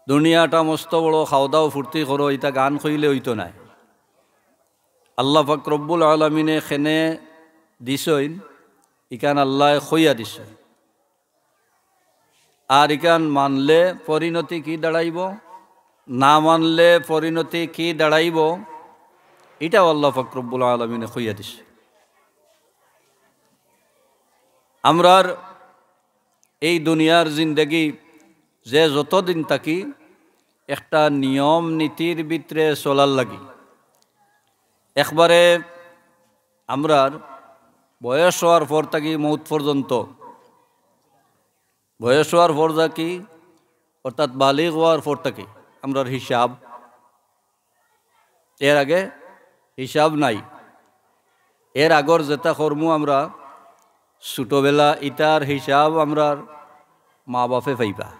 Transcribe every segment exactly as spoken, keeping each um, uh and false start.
দুনিয়াটা মস্ত বড়, খাওদাও ফুর্তি করো, ইতা গান কইলে অইতো নায়। আল্লাহ পাক রব্বুল আলামিনে কেনে দিছইন, ইখান আল্লায় কইয়া দিছইন। আর ইখান মানলে পরিণতি কি দাঁড়াইবো, না মানলে পরিণতি কি দাঁড়াইবো, ইটাও আল্লাহ পাক রব্বুল আলামিনে কইয়া দিছইন। আমরার এই দুনিয়ার জিন্দেগি যে যতদিন থাকি, একটা নিয়ম নীতির ভিতরে চলার লাগি। একবারে আমরার বয়স অওয়ার পর থাকি মউত পর্যন্ত, বয়স অওয়ার পর থাকি, অর্থাৎ বালিগ অওয়ার পর থাকি আমরার হিসাব, এর আগে হিসাব নাই। এর আগর যেটা করমু আমরা ছোটবেলা, ইটার হিসাব আমরার মা বাপে পাইবা।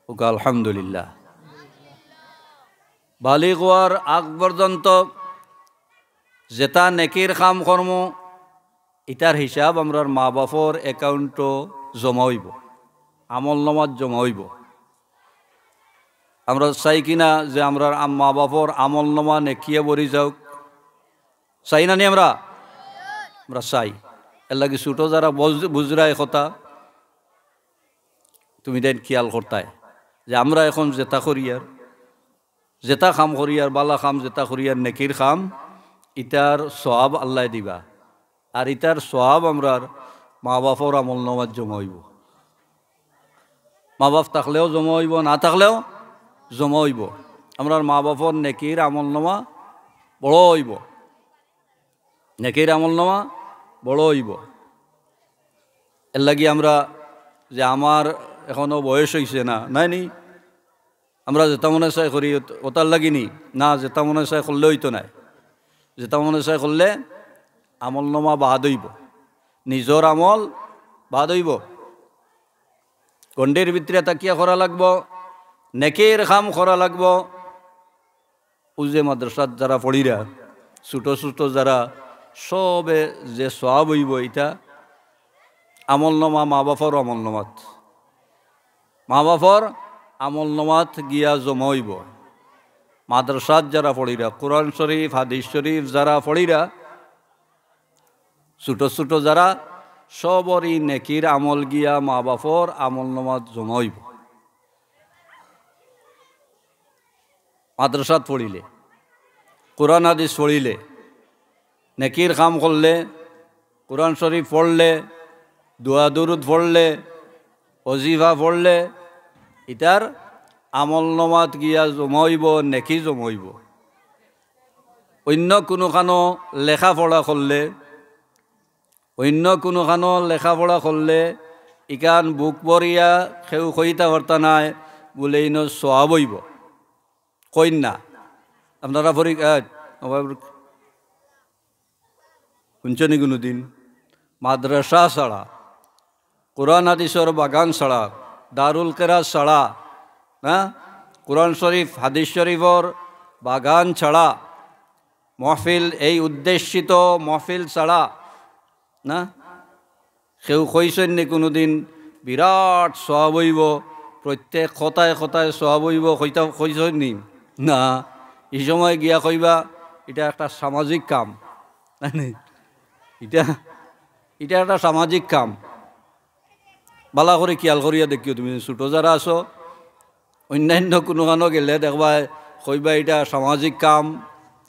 ওকে আলহামদুলিল্লাহ। বালিগ অওয়ার আগ পর্যন্ত যেটা নেকির কাম করমু, ইটার হিসাব আমরার মা বাপর অ্যাকাউন্টো জমা অইবো, আমল নামাত জমা অইবো। আমরা চাই কি না যে আমরার আম-, মা বাপর আমল নামা নেকিয়ে ভরি যাউক? চাই না নি আমরা? আমরা চাই। এর লাগি ছোট যারা বুজ-, বুজরা এ কথা, তুমি দেন খেয়াল করতায় যে আমরা এখন যেটা করিয়ার, যেটা কাম করিয়ার, বালা কাম যেটা করিয়ার, নেকির কাম, ইটার সওয়াব আল্লায় দিবা। আর ইটার সওয়াব আমরার মা বাপর আমল নামাত জমা অইবো। মা বাপ থাকলেও জমা অইবো, না থাকলেও জমা অইবো। আমরার মা বাপর নেকির আমল নামা বড় অইবো, নেকির আমল নামা বড় অইবো। এর লাগি আমরা যে আমার এখনো বয়স অইছে না, নায় নি? আমরা যেটা মনে চায় করি, ওত-, ওটার লাগি নি? না, যেটা মনে চায় করলে অইতো নায়। যেটা মনে চায় করলে আমল নামা বাদ অইবো, নিজর আমল বাদ অইবো। গণ্ডির ভিতরে থাকিয়া করা লাগবো, নেকির কাম করা লাগবো। অউ যে মাদ্রাসাত যারা পড়িরা, ছোট ছোট যারা, সবে যে সওয়াব অইবো, ইটা আমল নামা, মা বাপর আমল নামাত, মা বাপর আমল নামাত গিয়া জমা অইবো। মাদ্রাসাত যারা পড়িরা, কোরআন শরীফ, হাদিস শরীফ যারা পড়িরা, ছোট ছোট যারা, সবরই নেকির আমল গিয়া মা বাপর আমল নামাত জমা অইবো। মাদ্রাসাত পড়িলে, কোরআন হাদিস পড়িলে, নেকির কাম করলে, কোরআন শরীফ পড়লে, দোয়া দুরুদ পড়লে, অজিফা পড়লে, ইটার আমল নামাত গিয়া জমা অইবো, নেকি জমা অইবো। অইন্য কুনুখানো লেখাপড়া করলে, অইন্য কুনুখানো লেখাপড়া করলে, ইখান বুক ভরিয়া কেউ কইতা পারতা নায়, বুলে ইনো সওয়াব অইবো। কইন না। আপনারা পরি-, আহ, হুনছনি কুনুদিন? মাদ্রাসা ছাড়া, কোরআন হাদিসর বাগান ছাড়া, দারুল কেরাত ছাড়া, না? কোরআন শরীফ, হাদিস শরীফর বাগান ছাড়া, মহফিল, এই উদ্দেশিত মহফিল ছাড়া, না? কেউ কইছইন নি কুনুদিন বিরাট সওয়াব অইবো, প্রত্যেক কথায় কথায় সওয়াব অইবো, কইতা, কইছইন নি? না। ই সময় গিয়া কইবা, ইটা একটা সামাজিক কাম। ইটা, ইটা একটা সামাজিক কাম। বালা করি খিয়াল করিয়া দেখিও, তুমি ছোট যারা আছো, অইন্যাইন্য কুনুখানো গেলে দেখবায়, কইবা, "ইটা সামাজিক কাম,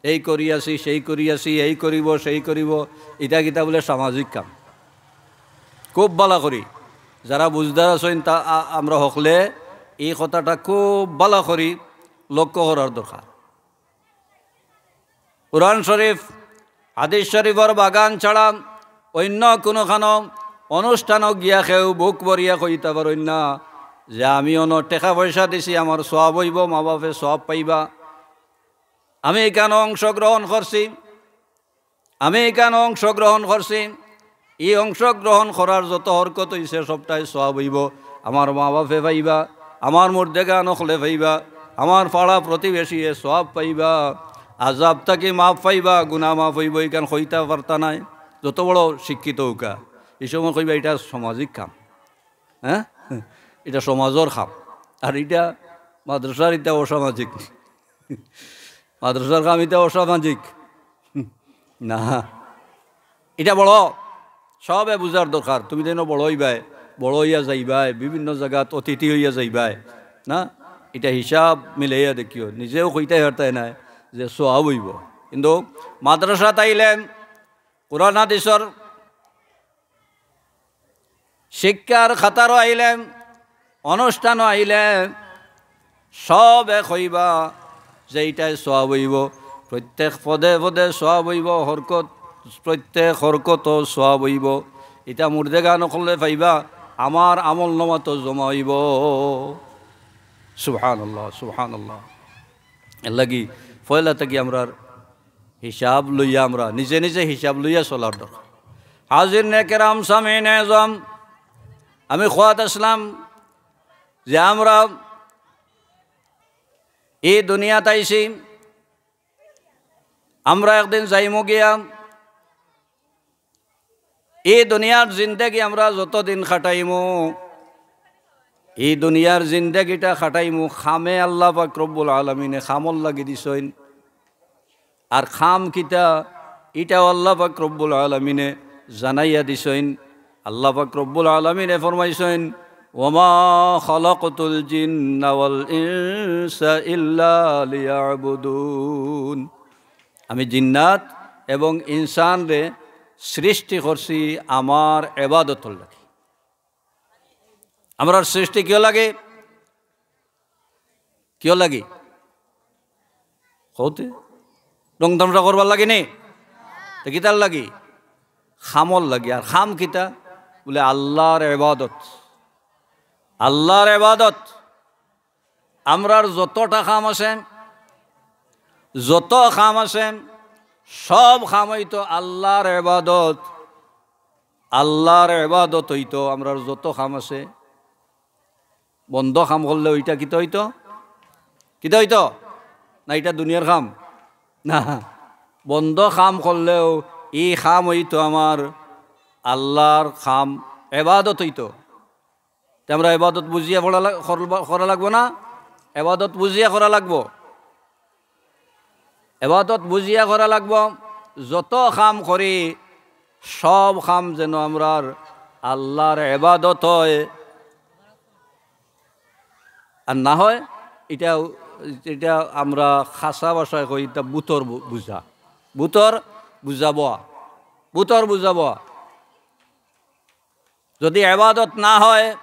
এই করি আছি, সেই করি আছি, এই করিবো, সেই করিবো, ইটা কিতা বুলে সামাজিক কাম।" খুব বালা করি, যারা বুঝদার আছইন, তা আ-, আমরা হকলে ই কথাটা খুব বালা করি লক্ষ্য করার দরকার। কোরআন শরীফ, হাদিস শরীফর বাগান ছাড়া অইন্য কুনুখানো অনুষ্ঠানো গিয়া কেউ বুক ভরিয়া কইতা পারইন না যে, "আমি অনো টেকা পয়সা দিছি, আমার সওয়াব অইবো, মা বাপে সওয়াব পাইবা। আমি ইখানো অংশগ্রহণ করছি, আমি ইখানো অংশগ্রহণ করছি।" ই অংশগ্রহণ করার যত হরকত অইছে, সবটাই সওয়াব অইবো। আমার মা বাপে পাইবা, আমার মুর্দেগান অকলে পাইবা, আমার পাড়া প্রতিবেশীয়ে সওয়াব পাইবা, আজাব থাকি মাফ পাইবা, গুনা মাফ অইবো, ইখান কইতা পারতা নায়। যত বড় শিক্ষিত অউক্কা, ই সময় কইবা, "ইটা সামাজিক কাম, হ্যাঁ, ইটা সমাজর কাম।" আর ইটা মাদ্রাসার ইটা অসামাজিক। মাদ্রাসার কাম ইটা অসামাজিক। না, ইটা বড়, সবে বুঝার দরকার। তুমি যেন বড় অইবায়, বড় অইয়া যাইবায়, বিভিন্ন জাগাত অতিথি অইয়া যাইবায়, না? ইটা হিসাব মিলাইয়া দেখিও, নিজেও কইতায় পারতায় নায় যে সওয়াব অইবো। কিন্তু মাদ্রাসাত আইলে, কোরআন হাদিসর শিক্ষার খাতারও আইলে, অনুষ্ঠানও আইলে, সবে কইবা যে ইটায় সওয়াব অইবো, প্রত্যেক পদে পদে সওয়াব অইবো, হরকত, প্রত্যেক হরকতও সওয়াব অইবো। ইটা মুর্দেগান অকলে পাইবা, আমার আমলনামাত জমা অইবো। সুবহানাল্লাহ, সুবহানাল্লাহ। এরলাগি পয়লা থাকি আমরার হিসাব লইয়া, আমরা নিজে নিজে হিসাব লইয়া চলার দরকার। হাজিরিনে কেরাম, সামিইনে আজম, আমি কওয়াত আছলাম যে আমরা ই দুনিয়াত আইছি, আমরা একদিন যাইমু গিয়া। ই দুনিয়ার জিন্দেগি আমরা যতদিন খাটাইমু, ই দুনিয়ার জিন্দেগিটা খাটাইমু কামে। আল্লাহ পাক রব্বুল আলামিনে কামর লাগি দিছইন। আর কাম কিতা, ইটাও আল্লাহ পাক রব্বুল আলামিনে জানাইয়া দিছইন। আল্লাহ পাক রব্বুল আলামিনে ফরমাইছইন, "ওয়ামা খালাকতুল জিন্না ওয়াল ইনসা ইল্লা লিয়াবুদুন।" আমি জিন্নাত এবং ইনসানরে সৃষ্টি করছি আমার এবাদতর লাগি। আমরার সৃষ্টি কিয় লাগে? কিয় লাগে? কওতে? রং তামশা করবার লাগি নি? তে কিতার লাগি? কামর লাগি। আর কাম কিতা? বুলে আল্লার এবাদত। আল্লার এবাদত। আমরার যতটা কাম আছে, যত কাম আছে, সব কাম অইতো আল্লার এবাদত। আল্লার এবাদত অইতো আমরার যত কাম আছে। বন্দ কাম করলেও ইটা কিতা অইতো? কিতা অইতো? না, ইটা দুনিয়ার কাম? না, বন্দ কাম করলেও ই কাম অইতো আমার আল্লার কাম, এবাদত অইতো। তে আমরা এবাদত বুঝিয়া পড়া লাগ-, করবা-, করা লাগবো না? এবাদত বুঝিয়া করা লাগবো। এবাদত বুঝিয়া করা লাগবো। যত কাম করি, সব কাম যেন আমরার আল্লার এবাদত হয়। আর না হয়, ইটা, ইটা আমরা খাসা ভাষায় কই, ইটা বুতর বু-, বুঝা। বুতর বুঝাবো। বুতর বুঝাবো। যদি এবাদত না হয়,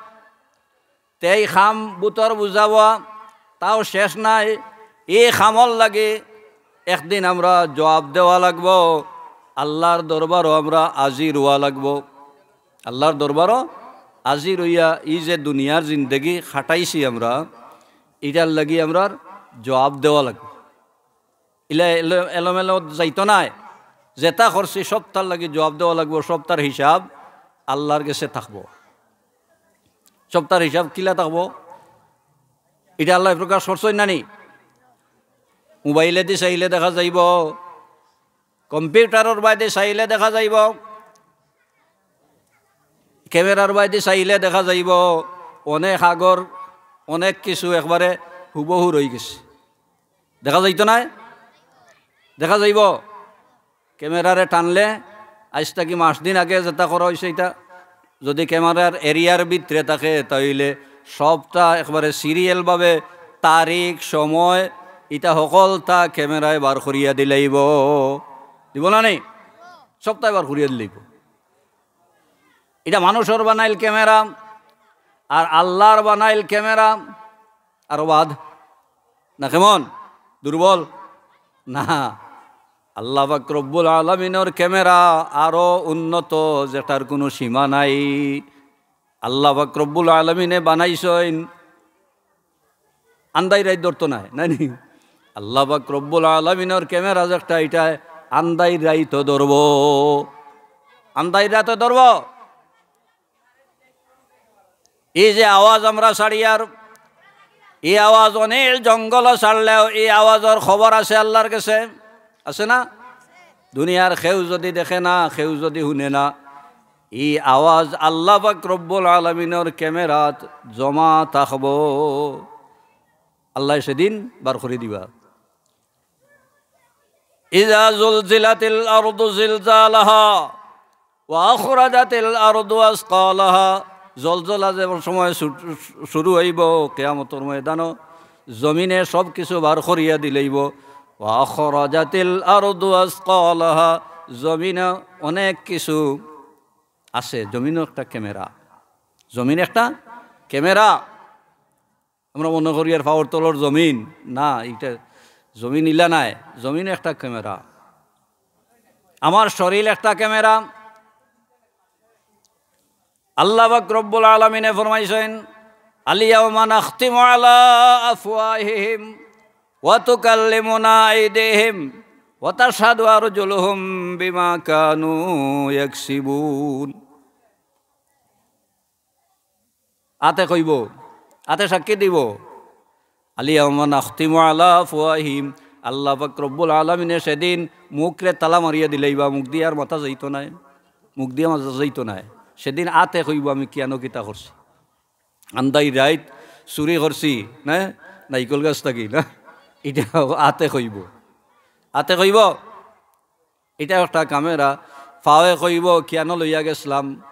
তে ই কাম বুতর বুঝাবো, তাও শেষ নাই। ই কামর লাগি একদিন আমরা জবাব দেওয়া লাগবো, আল্লার দরবারও আমরা হাজির অওয়া লাগবো। আল্লার দরবারও হাজির অইয়া ই যে দুনিয়ার জিন্দেগি খাটাইছি আমরা, ইটার লাগি আমরার জবাব দেওয়া লাগবো। ইলা এলো-, এলোমেলো যাইতো নায়। যেটা করছি সবটার লাগি জবাব দেওয়া লাগবো, সবটার হিসাব আল্লার গেছে থাকবো। সবটার হিসাব কিলা থাকবো? ইটা আল্লায় প্রকাশ করছইন না নি? মোবাইলেদি চাইলে দেখা যাইবো, কম্পিউটারর বায়দি চাইলে দেখা যাইবো, ক্যামেরার বায়দি চাইলে দেখা যাইবো, অনেক আগর অনেক কিছু একবারে হুবহু রইগেছে। দেখা যাইতো নায়? দেখা যাইবো। ক্যামেরারে টানলে, আইজ থাকি মাস দিন আগে যেটা করা অইছে, ইটা যদি ক্যামেরার এরিয়ার ভিতরে থাকে, তাইলে সবটা একবারে সিরিয়ালভাবে তারিখ, সময়, ইটা হকলতা ক্যামেরায় বার করিয়া দিলাইবো। দিবো না নি? সবটায় বার করিয়া দিলাইবো। ইটা মানুষর বানাইল ক্যামেরা, আর আল্লার বানাইল ক্যামেরা, আরো বাদ। না কেমন? দুর্বল? না। আল্লাহ পাক রব্বুল আলামিনর ক্যামেরা আরো উন্নত, যেটার কুনু সীমা নাই। আল্লাহ পাক রব্বুল আলামিনে বানাইছইন, আন্দাইর রাইত ধরতো নায়, নায় নি? আল্লাহ পাক রব্বুল আলামিনর ক্যামেরা যেটা, ইটায় আন্দাইর রাইতও ধরবো, আন্দাইর রাইতও ধরবো। ই যে আওয়াজ আমরা ছাড়িয়ার, ই আওয়াজ অনেক জঙ্গলো ছাড়লেও ই আওয়াজর খবর আছে আল্লার গেছে, আছে না? দুনিয়ার কেউ যদি দেখে না, কেউ যদি হুনে না, ই আওয়াজ আল্লাহ পাক রব্বুল আলামিনর ক্যামেরাত জমা থাকবো। আল্লায় সেদিন বার করি দিবা। ইজা জুলজিলাতিল আরদু জিলজালাহা ওয়া আখরাজাতিল আরদু আসকালাহা। জলজলা যেমন সময় শু-, শুরু অইবো, কিয়ামতর ময়দানো জমিনে সব কিছু বার করিয়া দিলাইবো। ওয়া আখরাজাতিল আরদু আসকালাহা। জমিনে অনেক কিছু আছে, জমিনও একটা camera, জমিন একটা camera। আমরা মনো করি আর পাওর তলর জমিন, না, ইটা জমিন ইলা নায়, জমিন একটা camera। আমার শরীর একটা camera। আল্লাহ পাক রব্বুল আলামিনে ফরমাইছইন, "আল ইয়াউমা নাখতিমু আলা আফওয়াহিহিম ওয়া তুকাল্লিমুনা আইদিহিম ওয়া তাশহাদু আরজুলুহুম বিমা কানু ইয়াকসিবুন।" আতে কইবো, আতে সাক্ষী দিবো। "আল ইয়াউমা নাখতিমু আলা আফওয়াহিম।" আল্লাহ পাক রব্বুল আলামিনে সেদিন মুখরে তালা মারিয়া দিলাইবা, মুখ দিয়া আর মাতা যাইতো নায়, মুখ দিয়া মাতা যাইতো নায়। সেদিন আতে কইবো, "আমি কিয়ানো কিতা করছি? আন্দাই রাইত চুরি করছি না, নাইকল গাছ থাকি না?" ইটা আতে কইবো, আতে কইবো। ইটা একটা camera। ফাওয়ে কইবো, "কিয়ানো লইয়া গেছলাম?"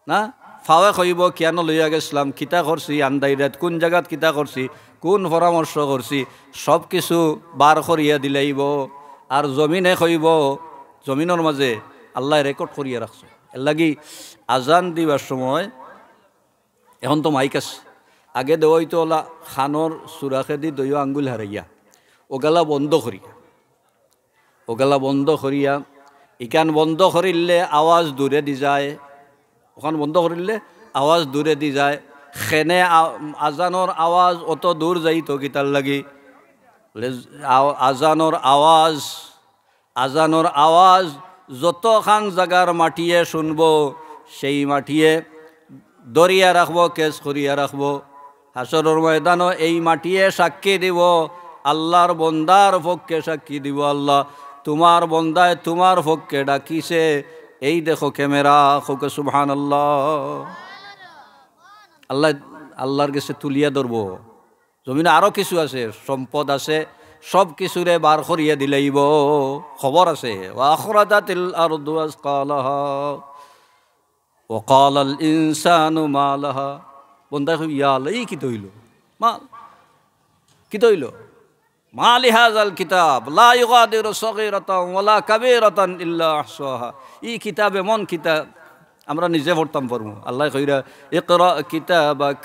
না? ফাওয়ে কইবো, "কিয়ানো লইয়া গেছলাম? কিতা করছি? আন্দাই রাইত কুন জাগাত কিতা করছি? কুন পরামর্শ করছি?" সব কিছু বার করিয়া দিলাইবো। আর জমিনে কইবো, জমিনর মাঝে আল্লায় record করিয়া রাখছে। এর লাগি আজান দিবার সময়, এখন তো মাইক আছে, আগে দেওয়া অইতো অলা খানোর সুরাখেদি দুইও আঙ্গুল হারাইয়া, ওগালা বন্ধ করিয়া, ওগালা বন্ধ করিয়া, ইখান বন্ধ করিলে আওয়াজ দূরেদি যায়, ওখান বন্ধ করিলে আওয়াজ দূরেদি যায়। খেনে আ-, আজানর আওয়াজ অত দূর যাইতো কিতার লাগি? বলে, আ-, আজানর আওয়াজ, আজানর আওয়াজ যতখান জাগার মাটিয়ে শুনবো, সেই মাটিয়ে ধরিয়া রাখবো, case করিয়া রাখবো। হাশরর ময়দানো এই মাটিয়ে সাক্ষী দিবো, আল্লাহর বন্দার পক্ষে সাক্ষী দিবো, "আল্লাহ, তুমার বন্দায় তুমার পক্ষে ডাকিছে, এই দেখো camera।" কউক্কা সুবহানাল্লাহ। আল্লাহ, আল্লাহর গেছে তুলিয়া ধরবো। জমিনো আরো কিছু আছে, সম্পদ আছে, সব কিছুরে বার করিয়া দিলাইবো। খবর আছে, "ওয়া আখরাজাতিল আরদু আসকালাহা।" ওয়া ক্বালাল ইনসানু মা লাহা। বন্দায় কইবো, "ইয়া আল্লাহ, ই কিতা অইলো? মা, কিতা অইলো? মা লিহাযাল কিতাব, লা ইউগাদিরু সগীরাতান ওয়ালা কাবীরাতান ইল্লা আহসাহা।" ই কিতাব এমন কিতাব, আমরা নিজে পড়তাম পারমু। আল্লায় কইরা, "ইকরা কিতাবাক,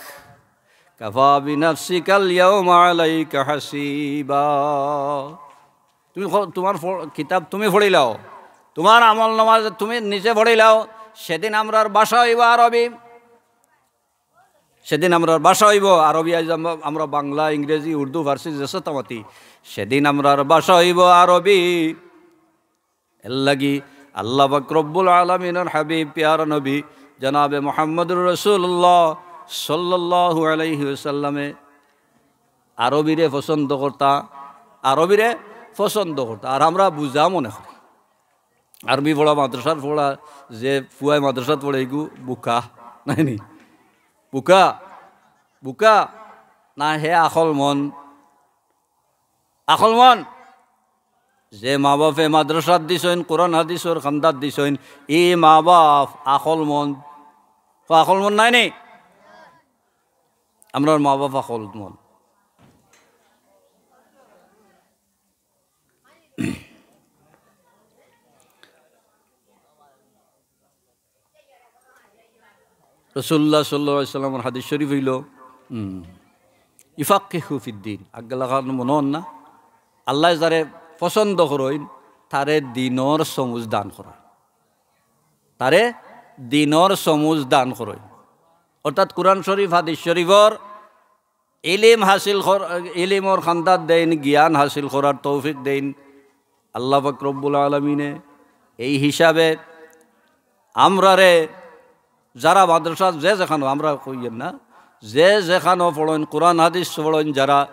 কাফা বিনাফসিকাল ইয়াউমা আলাইকা হাসিবা।" তুমি খ-, তুমার ফ-, কিতাব তুমি পড়িলাও, তুমার আমলনামা তুমি নিজে পড়িলাও, সেদিন আমরার ভাষা অইবো আরবি। সেদিন আমরার ভাষা অইবো আরবি। আইজ আমরা, আমরা বাংলা, ইংরেজি, উর্দু, ফার্সি যেসাতা মাতি, সেদিন আমরার ভাষা অইবো আরবি। এরলাগি আল্লাহ পাক রব্বুল আলামিনর হাবিব পিয়ারা নবী জনাবে মুহাম্মদুর রাসূলুল্লাহ সাল্লাল্লাহু আলাইহি ওয়াসাল্লামে আরবিরে পছন্দ করতা, আরবিরে পছন্দ করতা। আর আমরা বুঝা মনে করি। আরবি পড়া, মাদ্রাসার পড়া, যে পুয়ায় মাদ্রাসাত পড়ে, ইগু বুকা, নায়নি? বুকা, বুকা, না হে আকলমন, আকলমন। যে মা বাফে মাদ্রাসাত দিছইন, কোরআন হাদিসর খান্দাত দিছইন, ই মা বাফ আকলমন। তো আকলমন নায়নি? আমরার মা বাফ আকলমন। রাসূলুল্লাহ সাল্লাল্লাহু আলাইহি ওয়াসাল্লামর হাদিস শরীফ অইলো, হুম, ইউফাক্কিহু ফিদ্দিন, আজ্ঞা লাগান মনন না, আল্লায় যারে পছন্দ করইন, তারে দ্বীনর সমুজ দান করা, তারে দ্বীনর সমুজ দান করইন। অর্থাৎ কোরআন শরীফ, হাদিস শরীফর ইলিম হাসিল কর-, ইলিমর খান্দাত দেইন, জ্ঞান হাসিল করার তৌফিক দেইন আল্লাহ পাক রব্বুল আলামিনে। এই হিসাবে আমরারে যারা মাদ্রাসাত যে যেখানো, আমরা কইয়ের না, যে যেখানো পড়ইন, কোরআন হাদিস পড়ইন যারা,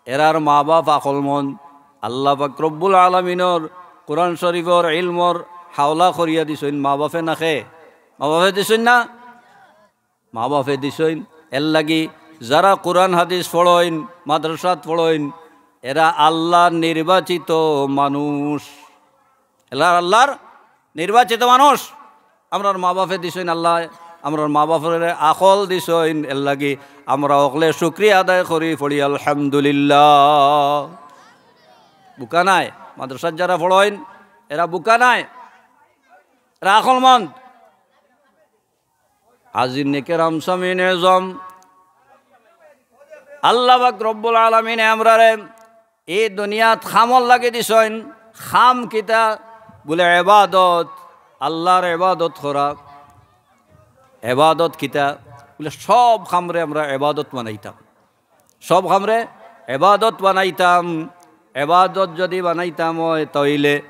এরার মা বাফ আকলমন। আল্লাহ পাক রব্বুল আলামিনর কোরআন শরীফর ইলমর হাওলা করিয়া দিছইন মা বাফে না খে? মা বাফে দিছইন না? মা বাফে দিছইন। এরলাগি যারা কোরআন হাদিস পড়ইন, মাদ্রাসাত পড়ইন, এরা আল্লাহর নির্বাচিত মানুষ। এরা আল্লাহর নির্বাচিত মানুষ। আমরার মা বাপে দিছইন আল্লায়, আমরার মা বাপরে আকল দিছইন, এরলাগি আমরা হকলে শুকরিয়া আদায় করি, পড়ি আলহামদুলিল্লাহ। বুকা নায়, মাদ্রাসাত যারা পড়ইন, এরা বুকা নায়, এরা আকলমন্দ। হাজিরিনে কেরাম, সামিইনে এজম, আল্লাহ পাক রব্বুল আলামিনে আমরারে ই দুনিয়াত কামর লাগি দিছইন। কাম কিতা? বুলে এবাদত, আল্লাহর এবাদত করা। এবাদত কিতা? বুলে সব কামরে আমরা এবাদত বানাইতাম। সব কামরে এবাদত বানাইতাম। এবাদত যুদি বানাইতাম অয়, তাইলে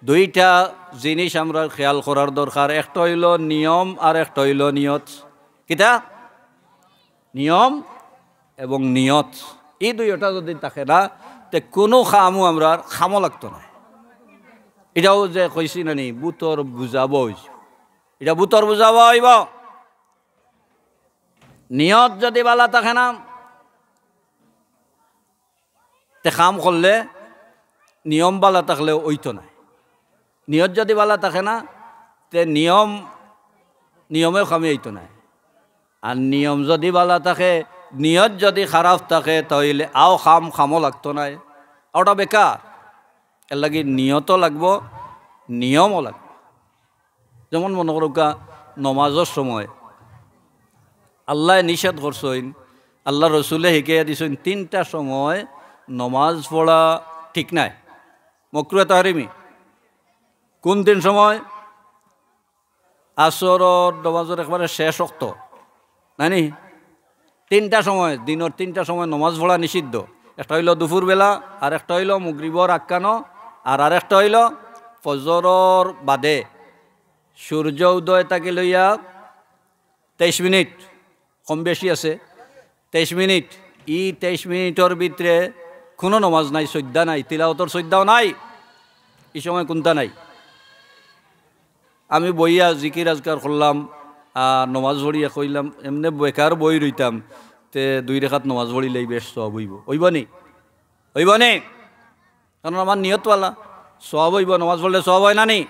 দুইটা জিনিস আমরার খেয়াল করার দরকার। একটা অইলো নিয়ম আর একটা অইলো নিয়ত। কিতা? নিয়ম এবং নিয়ত। ই দুইটা যুদি থাকে না, তে কুনু কামও আমরার কামো লাগতো নায়। ইটাও যে কইছি না নি, বুতর বুঝাবো অইছে। ইটা বুতর বুঝাবো অইবো। নিয়ত যুদি বালা থাকে না, তে কাম করলে নিয়ম বালা থাকলেও অইতো নায়। নিয়ত যুদি বালা থাকে না, তে নিয়ম, নিয়মে কামে অইতো নায়। আর নিয়ম যুদি বালা থাকে, নিয়ত যুদি খারাপ থাকে, তাইলে আও কাম কামো লাগতো নায়, ওটা বেকার। এরলাগি নিয়তও লাগবো, নিয়মও লাগবো। যেমন মনো করউক্কা, নমাজর সময় আল্লায় নিষেধ করছইন, আল্লার রসুলে হিকাইয়া দিছইন, তিনটা সময় নমাজ পড়া ঠিক নায়, মকরুহে তাহরিমি। কুন তিন সময়? আসরর নমাজর একবারে শেষ অক্ত, নানি? তিনটা সময়, দিনর তিনটা সময় নমাজ পড়া নিষিদ্ধ। একটা অইলো দুপুরবেলা, আর একটা অইলো মগরিবর আগখানো, আর আরেকটা অইলো ফজরর বাদে। সূর্য উদয় থাকি লইয়া তেইশ মিনিট, কম বেশি আছে, তেইশ মিনিট। ই তেইশ মিনিটর ভিতরে কুনু নমাজ নাই, সইজদা নাই, তিলাওতর সইজদাও নাই, ই সময় কুনতা নাই। আমি বইয়া জিকির আজকার করলাম, আর নমাজ পড়িয়া কইলাম, এমনে বেকার বই রইতাম, তে দুই রেকাত নমাজ পড়িলেই বেশ সওয়াব অইবো। অইবো নি? অইবো নি? কারণ আমার নিয়ত বালা, সওয়াব অইবো, নমাজ পড়লে সওয়াব অয় না নি?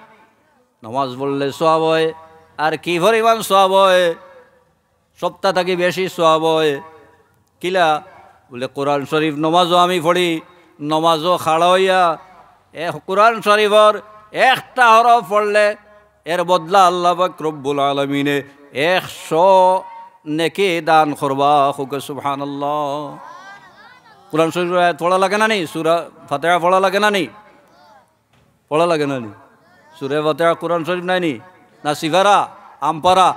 নমাজ পড়লে সওয়াব অয়, আর কি পরিমাণ সওয়াব অয়, সবতা থাকি বেশি সওয়াব অয়। কিলা? বুলে, কোরআন শরীফ নমাজও আমি পড়ি, নমাজও খাড়া অইয়া, এ কোরআন শরীফর একটা হরফ পড়লে এর বদলা আল্লাহ পাক রব্বুল আলামিনে একশো নেকি দান করবা। কউক্কা সুবহানাল্লাহ। কোরআন শরীফর আয়াত পড়া লাগে না নি? সূরা ফাতিহা পড়া লাগে না নি? পড়া লাগে না নি? সূরা ফাতিহা কোরআন শরীফ নায় নি? না সিফারা, আমপারা?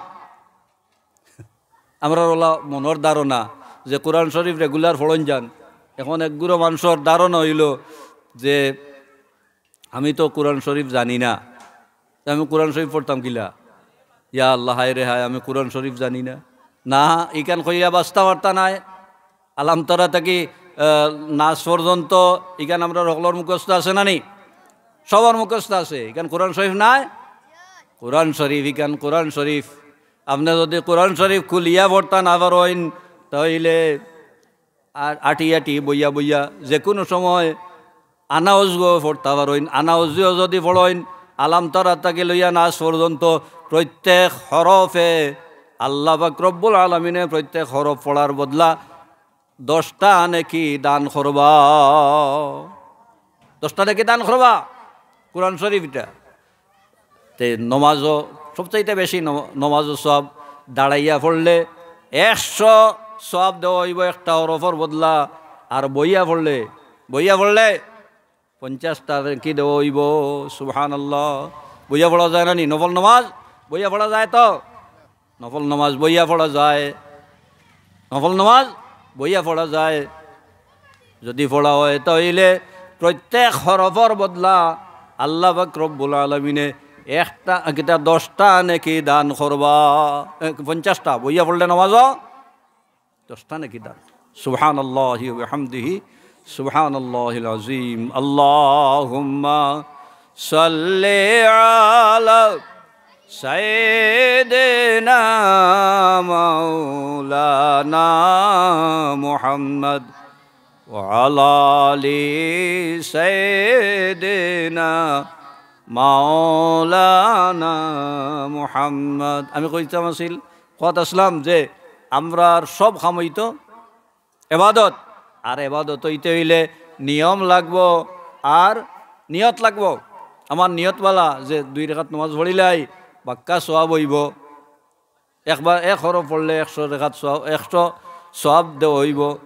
আমরার অলা মনর ধারণা যে কোরআন শরীফ regular পড়ইন যান। এখন একগুলো মানষর ধারণা অইলো যে আমি তো কোরআন শরীফ জানি না, তে আমি কোরআন শরীফ পড়তাম কিলা? ইয়া আল্লাহ, হায় রে হায়, আমি কোরআন শরীফ জানি না। না, ইখান কইয়া বাঁচতা পারতা নায়। আলাম তারা থাকি, আহ, নাস পর্যন্ত ইখান আমরার হকলর মুখস্থ আছে না নি? সবর মুখস্থ আছে। ইখান কোরআন শরীফ নায়? কোরআন শরীফ, ইখান কোরআন শরীফ। আপনে যুদি কোরআন শরীফ খুলিয়া পড়তা না পারইন, তাইলে আর আটি আটি, বইয়া বইয়া, যেকুনু সময় আনা অজুও পড়তা পারইন, আনা অজুও যুদি পড়ইন, আলাম তারা থাকি লইয়া নাস পর্যন্ত প্রত্যেক হরফে আল্লাহ পাক রব্বুল আলামিনে প্রত্যেক হরফ পড়ার বদলা দশটা নেকি দান করবা। দশটা নেকি দান করবা। কোরআন শরীফ ইটা। তে নমাজও সবচাইতে বেশি নম-, নমাজও সওয়াব। দাঁড়াইয়া পড়লে একশো সওয়াব দেওয়া অইবো একটা হরফর বদলা, আর বইয়া পড়লে, বইয়া পড়লে পঞ্চাশটা নেকি দেওয়া অইবো। সুবহানাল্লাহ। বইয়া পড়া যায় না নি? নফল নমাজ বইয়া পড়া যায় তো? নফল নমাজ বইয়া পড়া যায়। নফল নমাজ বইয়া পড়া যায়। যুদি পড়া অয়, তাইলে প্রত্যেক হরফর বদলা আল্লাহ পাক রব্বুল আলামিনে একটা, কিতা, দশটা নেকি দান করবা। এ, পঞ্চাশটা বইয়া পড়লে নমাজও দশটা নেকি দান। সুবহানাল্লাহি ওয়া বিহামদিহি, সুবহানাল্লাহিল আযীম। আল্লাহুম্মা সাল্লি আলা سيدنا مولانا محمد وعلى آل سيدنا مولانا محمد। আমি কইতাম আছিল, কওয়াত আছলাম যে আমরার সব কাম অইতো এবাদত। আর এবাদত অইতে অইলে নিয়ম লাগবো, আর নিয়ত লাগবো। আমার নিয়ত বালা যে দুই রেকাত নমাজ পড়িলাই, বাক্কা সওয়াব অইবো। একবার এক হরফ পড়লে একশো রেকাত সওয়াব, একশো সওয়াব দেওয়া অইবো।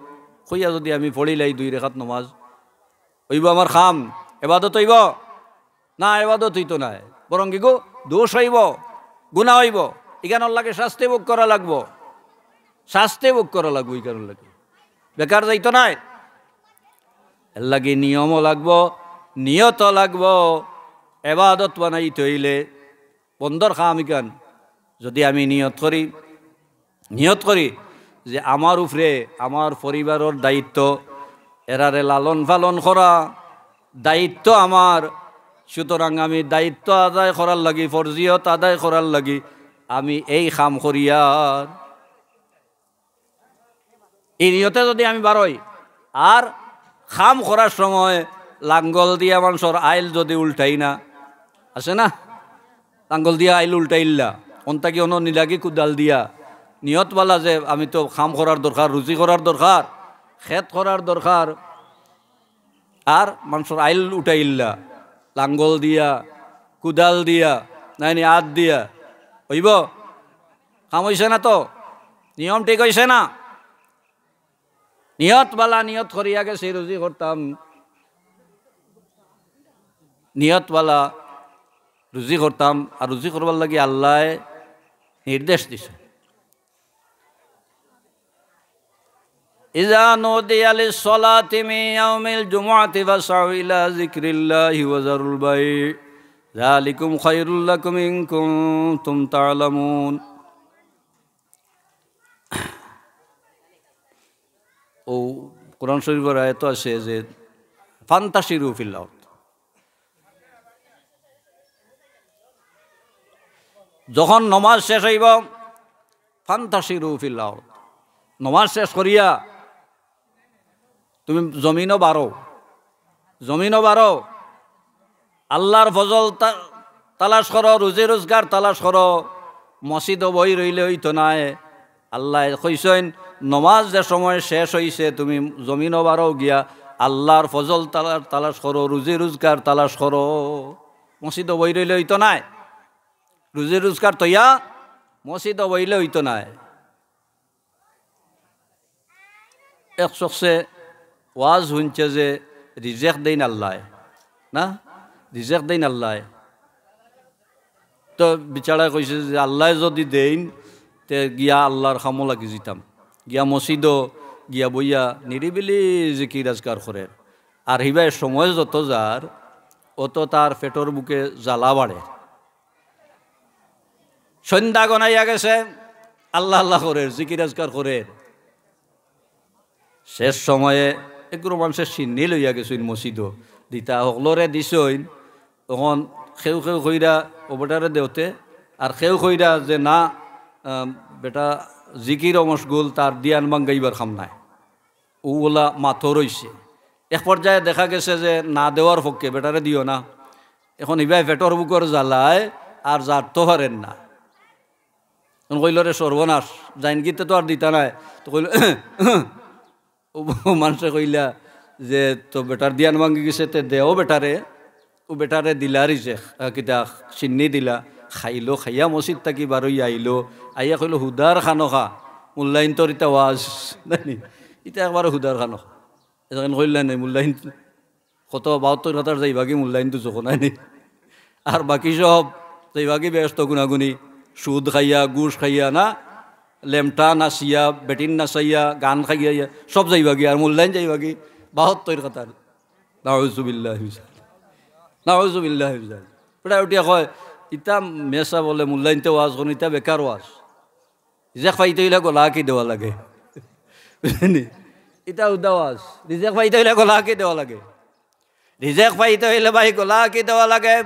কইয়া যুদি আমি পড়িলাই দুই রেকাত নমাজ, অইবো আমার কাম, এবাদত অইবো? না, এবাদত অইতো নায়, বরং ইগু দোষ অইবো, গুনা অইবো। ইখানর লাগি শাস্তি ভোগ করা লাগবো, শাস্তি ভোগ করা লাগবো ইখানর লাগি। বেকার যাইতো নায়। এর লাগি নিয়মও লাগবো, নিয়তও লাগবো। এবাদত বানাইতে অইলে বন্দর কাম ইখান। যুদি আমি নিয়ত করি, নিয়ত করি যে আমার উপরে আমার পরিবারর দায়িত্ব, এরারে লালন পালন করা দায়িত্ব আমার, সুতরাং আমি দায়িত্ব আদায় করার লাগি, ফরজিয়ত আদায় করার লাগি আমি এই কাম করিয়ার। এই নিয়তে যুদি আমি বারই, আর কাম করার সময় লাঙ্গল দিয়া মানষর আইল যুদি উল্টাই না, আছে না? লাঙ্গল দিয়া আইল উল্টাইল্লা, অন থাকি অনো নিলাগি কুদাল দিয়া, নিয়ত বালা যে আমি তো কাম করার দরকার, রুজি করার দরকার, খেত করার দরকার, আর মানষর আইল উঠাইল্লা, লাঙ্গল দিয়া, কুদাল দিয়া, নাইনি আত দিয়া, অইবো? কাম অইছে না তো? নিয়ম ঠিক অইছে না? নিয়ত বালা, নিয়ত করিয়া গেছি রুজি করতাম, নিয়ত বালা রুজি করতাম, আর রুজি করবার লাগি আল্লায় নির্দেশ দিছে। إذا نودي للصلاة من يوم الجمعة فاسعوا إلى ذكر الله وذروا البيع ذلكم خير لكم إن كنتم تعلمون। ও কোরআন শরীফর আয়াত আছে যে, فانتشروا في الأرض। যখন নমাজ শেষ অইবো, فانتشروا في الأرض, নমাজ শেষ করিয়া তুমি জমিনো বারো, জমিনো বারো, আল্লার ফজল তা-, তালাশ করো, রুজি রুজগার তালাশ করো। মসজিদো বই রইলে অইতো নায়। আল্লায় কইছইন, নমাজ যে সময় শেষ অইছে, তুমি জমিনো বারো গিয়া আল্লার ফজল তালা-, তালাশ করো, রুজি রুজগার তালাশ করো। মসজিদো বই রইলে অইতো নায়, রুজি রুজগার থইয়া মসজিদো বইলে অইতো নায়। এক শখসে ওয়াজ হুনছে যে রিজেক দেইন আল্লায়, না? রিজেক দেইন আল্লায়। তো বিচারায় কইছে যে আল্লায় যুদি দেইন, তে গিয়া আল্লার কামো লাগি যিতাম। গিয়া মসজিদো গিয়া বইয়া নিরিবিলি জিকির আজকার করের। আর হিবায় সময় যত যার, অত তার পেটর ভুকে জ্বালা বাড়ের। সন্ধ্যা গনাইয়া গেছে, আল্লা আল্লা করের, জিকির আজকার করের। শেষ সময়ে একগুলো মানষে শিন্নি লইয়া গেছইন মসজিদো, দিতা হকলরে দিছইন। অখন কেউ কেউ কইরা, "ও বেটারে দেওতে", আর কেউ কইরা যে, "না, আহ, বেটা জিকিরো মশগুল, তার ধিয়ান ভাঙ্গাইবার কাম নাই।" অউ অলা মাতো রইছে। এক পর্যায়ে দেখা গেছে যে না দেওয়ার পক্ষে, "বেটারে দিও না।" অখন ইবায় পেটর ভুকর জ্বালায় আর জারতো পারের না। অখন কইলো, "রে সর্বনাশ, যাইনগিতে তো আর দিতা নায়।" তো কইলো, অউ মানষে কইলা যে, "তো বেটার ধিয়ান ভাঙ্গি গেছে, তে দেও বেটারে।" অউ বেটারে দিলা রিজেক, আহ, কিতা শিন্নি দিলা, খাইলো, খাইয়া মসজিদ থাকি বারইয়া আইলো, আইয়া কইলো, "হুদার খানো খা, মুল্লাইন্তর ইতা ওয়াজ।" নানি? ইতা একবারে হুদার খানো খা। এখান কইলা নাই, মুল্লাইন কত বাহাত্তর কথার যাইবাগি মুল্লাইন তো চোখ নাই নি। আর বাকি সব যাইবাগি বেহেস্ত গুনাগুনি, সুদ খাইয়া, ঘুষ খাইয়া না, লেমটা নাচিয়া, বেটিন নাচাইয়া, গান খাইয়া, ইয়া, সব যাইবাগি, আর মুল্লাইন যাইবাগি বাহাত্তর কথার। নাউজুবিল্লাহ মিন জালিক। নাউজুবিল্লাহ মিন জালিক। বেটা উঠিয়া কয়, "ইতা মেসা বলে মুল্লাইন্তে ওয়াজ করইন, ইতা বেকার ওয়াজ।" রিজেক পাইতে অইলে গলা কি দেওয়া লাগে? বুঝছনি? ইতা হুদা ওয়াজ। রিজেক পাইতে অইলে গলা কি দেওয়া লাগে? রিজেক পাইতে অইলে ভাই গলা কি দেওয়া লাগে?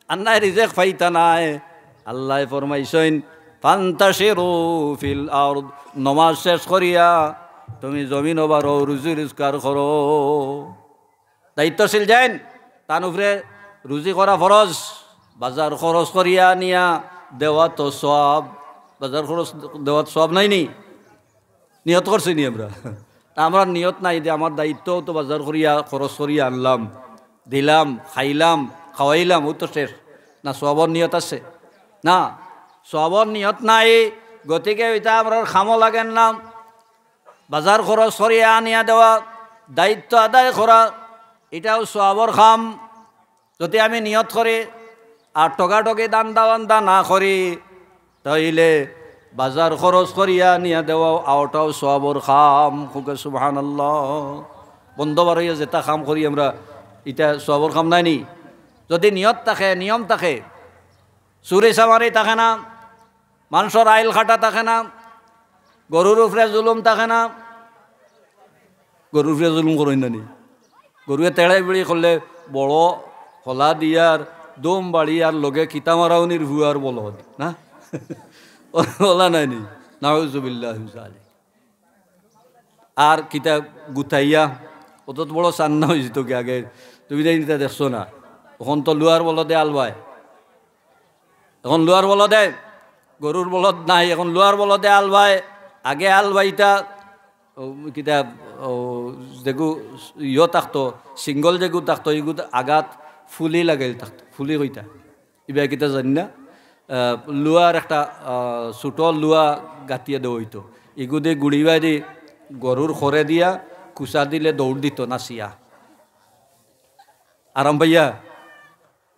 আর নায় রিজেক পাইতা নায়। আল্লায় ফরমাইছইন, "ফান্তাশিরু ফিল আরদ", নমাজ শেষ করিয়া তুমি জমিনো বারও, রুজি রোজগার করো। দায়িত্বশীল যেইন, তান উপরে রুজি করা ফরজ, বাজার খরচ করিয়া আনিয়া দেওয়াত সওয়াব। বাজার খরচ দেওয়াত সওয়াব নায়নি? নিয়ত করছিনি আমরা? তে আমরার নিয়ত নাই যে আমার দায়িত্ব তো বাজার করিয়া, খরচ করিয়া আনলাম, দিলাম, খাইলাম, খাওয়াইলাম, অউ তো শেষ। না, সওয়াবর নিয়ত আছে? না, সওয়াবর নিয়ত নাই। গতিকে ইটা আমরার কামো লাগের না। বাজার খরচ করিয়া আনিয়া দেওয়া, দায়িত্ব আদায় করা, ইটাও সওয়াবর কাম। যদি আমি নিয়ত করি আর ঠগাঠগি ধান্দা-বান্দা না করি, তাইলে বাজার খরচ করিয়া আনিয়া দেওয়া অউটাও সওয়াবর কাম। কউক্কা সুবহানাল্লাহ। বন্দ বারইয়া যেটা কাম করি আমরা, ইটা সওয়াবর কাম নায়নি? যদি নিয়ত থাকে, নিয়ম থাকে, চুরি-চামারি থাকে না, মানষর আইল কাটা থাকে না, গরুর উপরে জুলুম থাকে না। গরুর উপরে জুলুম করইন না নি? গরুয়ে তেড়াই-বেড়ি করলে বড় হলা দিয়ার, দম বাড়ি আর লগে কিতা মারাউনির ভুয়ার বলদ, না? অলা নায়নি? নাউজুবিল্লাহি মিন যালিক। আর কিতা গুতাইয়া, অত বড় চান্দা অইছে তো কি আগে, তুমি তাইন ইতা দেখছো না? অখন তো লুয়ার বলদে আলবায়, অখন লুয়ার বলদে, গরুর বলদ নাই, অখন লুয়ার বলদে আলবায়। আগে আলবাইতা, অউ, কিতা, অউ, যেগু ইয়ো থাকতো, সিঙ্গল যেগু থাকতো, ইগুত আগাত ফুলি লাগাইল থাকতো, ফুলি কইতা। ইবায় কিতা জানি না, আহ, লুয়ার একটা, আহ, ছোট লুয়া গাতিয়া দেওয়া অইতো। ইগুদে গুড়িবায় দি গরুর খরে দিয়া কুচা দিলে দৌড় দিতো নাচিয়া। আরাম পাইয়া?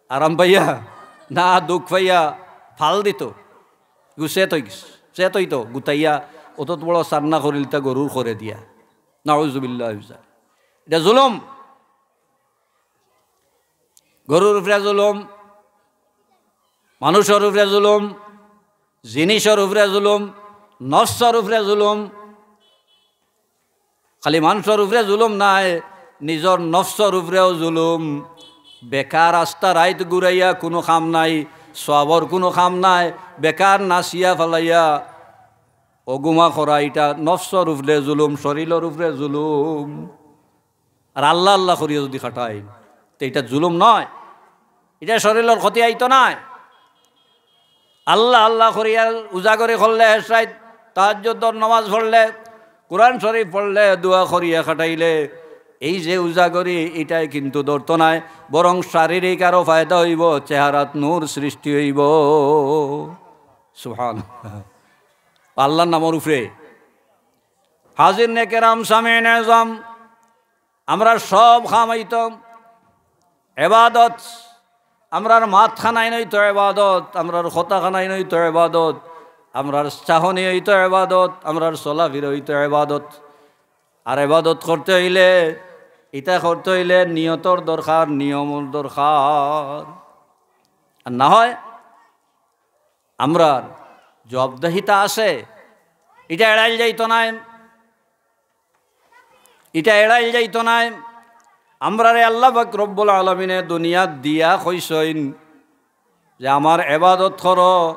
আরাম পাইয়া? না, দুখ পাইয়া ফাল দিতো। ইগু সেত অইগেছে, সেত অইতো, গুতাইয়া অত বড় চান্দা করিলতা গরুর খরে দিয়া। নাউজুবিল্লাহ। ইটা জুলুম। গরুর উপরে জুলুম, মানুষর উপরে জুলুম, জিনিসর উপরে জুলুম, নফসর উপরে জুলুম। খালি মানুষর উপরে জুলুম নায়, নিজর নফসর উপরেও জুলুম। বেকার আস্তা রাইত ঘুরাইয়া কুনু কাম নাই, সওয়াবর কুনু কাম নাই, বেকার নাচিয়া ফালাইয়া অগুমা করা, ইটা নফসর উপরে জুলুম, শরীলর উপরে জুলুম। আর আল্লাহ আল্লাহ করিয়া যদি কাটাই, তে ইটা জুলুম নায়, ইটা শরীলর ক্ষতি আইতো নায়। আল্লাহ আল্লাহ করিয়া উজাগরি করলে, হেশাইত তাহাজ্জুদর নামাজ পড়লে, কোরআন শরীফ পড়লে, দোয়া করিয়া কাটাইলে, এই যে উজাগরি, ইটায় কিন্তু ধরতো নায়, বরং শারীরিক আরো ফায়দা অইবো, চেহারাত নূর সৃষ্টি অইবো। সুবহানাল্লাহ। আল্লাহর নামর উপরে। হাজিরিনে কেরাম, সামিইনে এজাম, আমরার সব কাম অইতো এবাদত, আমরার মাতখানাইন অইতো এবাদত, আমরার কথাখানাইন অইতো এবাদত, আমরার চাহনি অইতো এবাদত, আমরার চলাফিরা অইতো এবাদত। আর এবাদত করতে অইলে, ইটা করতে অইলে নিয়তর দরকার, নিয়মর দরকার। আর না হয় আমরার জবাবদেহিতা আছে, ইটা এড়াইল যাইতো নায়, ইটা এড়াইল যাইতো নায়। আমরারে আল্লাহ পাক রব্বুল আলামিনে দুনিয়াত দিয়া কইছইন যে আমার এবাদত করো,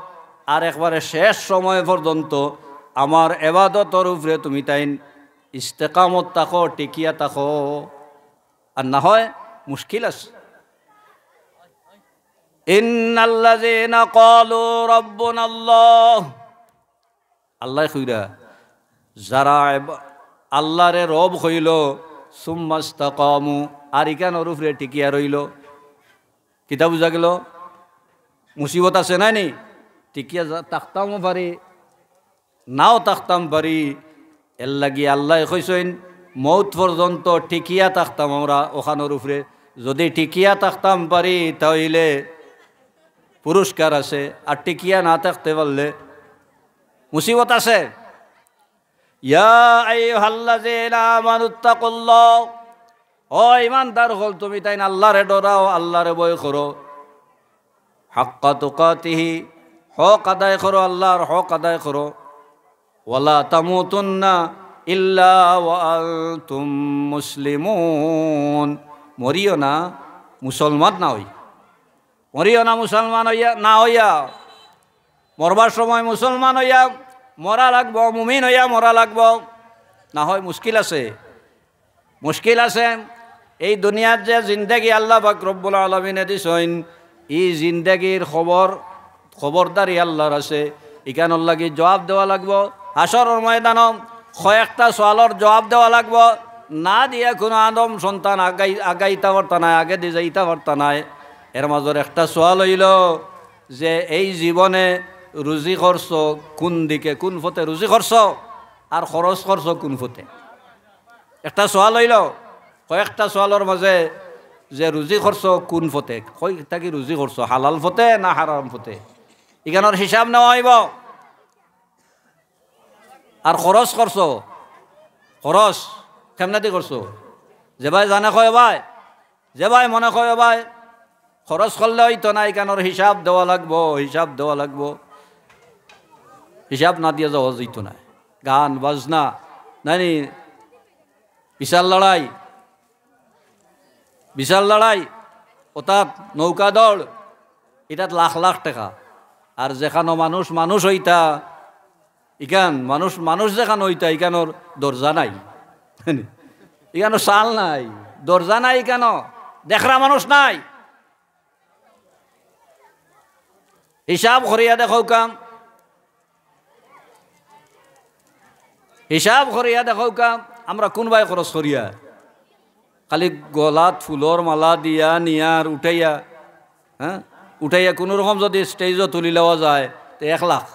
আর একবারে শেষ সময় পর্যন্ত আমার এবাদতর উপরে তুমি তাইন ইস্তেকামত থাকো, টিকিয়া থাকো। আর না হয় মুশকিল আছে। ইন্নাল্লাযীনা ক্বালু রাব্বুনাল্লাহ, আল্লায় কইরা, যারা এব-, আল্লারে রব কইলো, সুম্মাস্তাকামু, আর ইখানর উপরে টিকিয়া রইলো। কিতা বুঝা গেলো? মুসিবত আছে না নি? টিকিয়া যা-, থাকতামও পারি, নাও থাকতাম পারি। এরলাগি আল্লায় কইছইন, মউত পর্যন্ত টিকিয়া থাকতাম আমরা অখানর উপরে। যদি টিকিয়া থাকতাম পারি, তা অইলে পুরস্কার আছে, আর টিকিয়া না থাকতে পারলে মুসিবত আছে। ইয়া আইয়ুহাল্লাযীনা আমানুত্তাকুল্লাহ, ও ইমানদার অকল, তুমি তাইন আল্লারে ডরাও, আল্লারে ভয় করো। হাক্কা তুকাতিহি, হক আদায় করো, আল্লার হক আদায় করো। ওয়ালা তামুতুন্না ইল্লা ওয়া আনতুম মুসলিমুন, মরিও না মুসলমান না অই। মরিও না মুসলমান অইয়া, না অইয়া। মরবার সময় মুসলমান অইয়া মরা লাগবো, মুমিন অইয়া মরা লাগবো, না হয় মুশকিল আছে। মুশকিল আছে। এই দুনিয়ার যে জিন্দেগি আল্লাহ পাক রব্বুল আলামিনে দিছইন, ই জিন্দেগির খবর, খবরদারি আল্লাহর আছে। ইখানর লাগি জবাব দেওয়া লাগবো। হাশরর ময়দানো কয়েকটা সওয়ালর জবাব দেওয়া লাগবো। না দিয়া কুনু আদম সন্তান আগাই-, আগাইতা পারতা নায়, আগেদি যাইতা পারতা নায়। এর মাজর একটা সওয়াল অইলো যে এই জীবনে রুজি করছো কুন দিকে, কুন পথে রুজি করছো, আর খরচ করছো কুন পথে? একটা সওয়াল অইলো, কয়েকটা সওয়ালর মাজে যে রুজি করছো কুন পথে, কই থাকি রুজি করছো, হালাল পথে না হারাম পথে, ইখানর হিসাব নেওয়া অইবো। আর খরচ করছো, খরচ কেমনেদি করছো? যে ভাই জানে কয় ভাই, যে ভাই মনে কয় ভাই, খরচ করলে অইতো নায়, ইখানর হিসাব দেওয়া লাগবো, হিসাব দেওয়া লাগবো। হিসাব না দিয়া যাওয়া যাইতো নায়। গান বাজনা, নানি, বিশাল লড়াই, বিশাল লড়াই, অর্থাৎ নৌকা দৌড়, ইটাত লাখ লাখ টেকা। আর যেখানো মানুষ মানুষ অইতা, ইখান মানুষ মানুষ যেখানো অইতা, ইখানর দরজা নাই, ইখানো চাল নাই, দরজা নাই, ইখানো দেখরা মানুষ নাই। হিসাব করিয়া দেখউক্কা, হিসাব করিয়া দেখউক্কা, আমরা কুনবায় খরচ করিয়ার? খালি গলাত ফুলর মালা দিয়া নিয়ার উঠাইয়া, হ্যাঁ, উঠাইয়া কুনু রকম যুদি স্টেজো তুলি লওয়া যায়, তে এক লাখ,